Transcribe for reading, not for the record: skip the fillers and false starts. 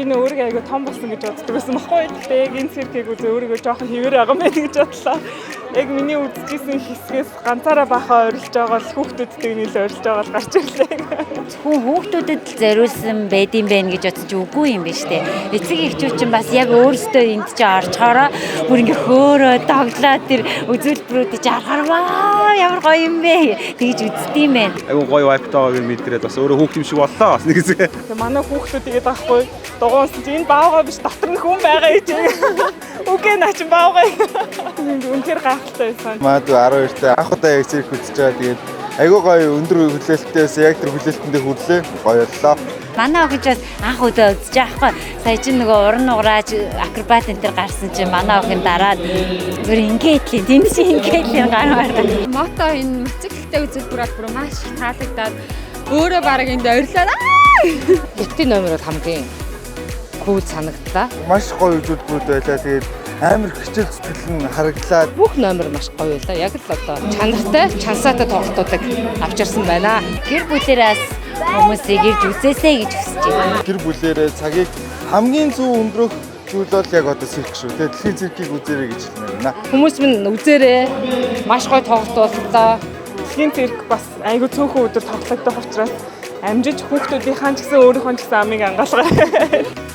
Би нөө өөрийгөө айгүй том болсон гэж боддог байсан баггүй. Гэхдээ яг энэ циркийг үзээ өөрийгөө жоохон хэвээр байгаа юм байна гэж бодлоо. Яг миний үзчихсэн хэсгээс ганцаараа бахан ойрлож байгаа л хүүхдүүдтэй нийл ойрлож байгаа л гарч ирлээ. Зөвхөн хүүхдүүдэд л зориулсан байдсан байх гэж бодсон чи үгүй юм биш үү? Эцэг эхчүүд чинь бас яг өөрсдөө энд чинь орчхороо бүр ингээ хөөрөө тоглоод тэр үзүүлбэрүүдийг чи харахаар ваа, ямар гоё юм бэ тэгж үздэг юм байна. Айгу гоё vibe тайгааг мэдрээд бас өөрөө хүүхд юм шиг боллоо бас нэг хэсэг. Тэгээ манай хүүхдүүд тэгээд байхгүй дугуунсан чи энэ баавгай биш, дотор нь хүн байгаа гэж. Үгүй, наа чи баавгай. Үнэхээр гайхалтай байсан. Магадгүй 12-т анх удаа яг цирк үзэж байгаа. Тэгээд айгүй гоё өндөр хүлээлттэй байсан. Яг тэр хүлээлтэндээ хүрлээ. Гоё боллоо. Манай охин ч бас анх удаа үзэж байгаа хгүй. Сая чинь нөгөө уран уграаж акробат энэ төр гарсан чинь манай охин дараад бүр ингээд л тэнд чи ингээд л гар гараа. Мото энэ мотоциклтэй үзэлбэр бол бүр маш их таалагдаад өөрөө бараг энд ойрлоо. Хятадын номер бол хамгийн cool санагдлаа. Маш гоё үзүүлбэрүүд байлаа. Тэгээд амар хичээл зүтгэл нь харагдлаа. Бүх номер маш гоё байлаа. Яг л одоо чанартай, чансаатай тоглолтуудыг авчирсан байна. Гэр бүлээрээс хүмүүсийг ирж үзээсэй гэж хүсэж байна. Гэр бүлээрээ цагийг хамгийн зөв өнгөрөх зүйл бол яг одоо цирк шүү. Тэгээд дэлхийн циркийг үзээрэй гэж хэлмээр байна. Хүмүүс минь үзээрэй. Маш гоё тоглолт боллоо. Дэлхийн цирк бас айгүй цөөхөн өдөр тоглогдох учраас амжиж хүүхдүүдийнхаа ч гэсэн өөрийнхөө ч гэсэн амыг ангаалгаа.